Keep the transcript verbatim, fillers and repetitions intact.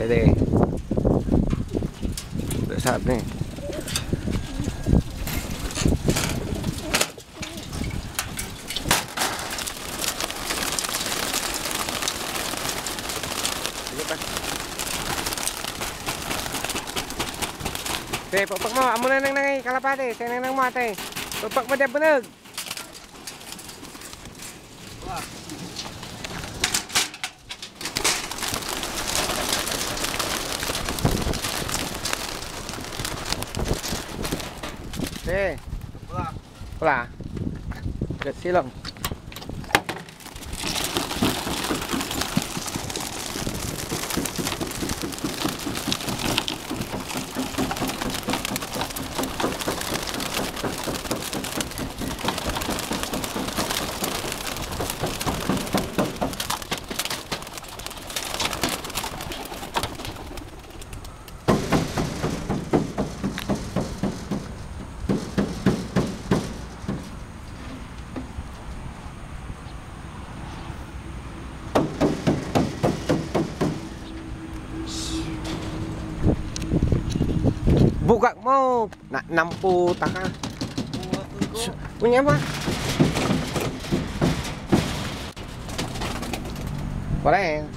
Deh. Sabi. Sige pa. Te, pakpak mo. Amo na nang nangay kalapati. Say nang nang mo, ate. Pakpak mo diad beneg. Te. Wala. Gat silong. Bugak mo, na, namputa ka. Kunya ba? Wala eh.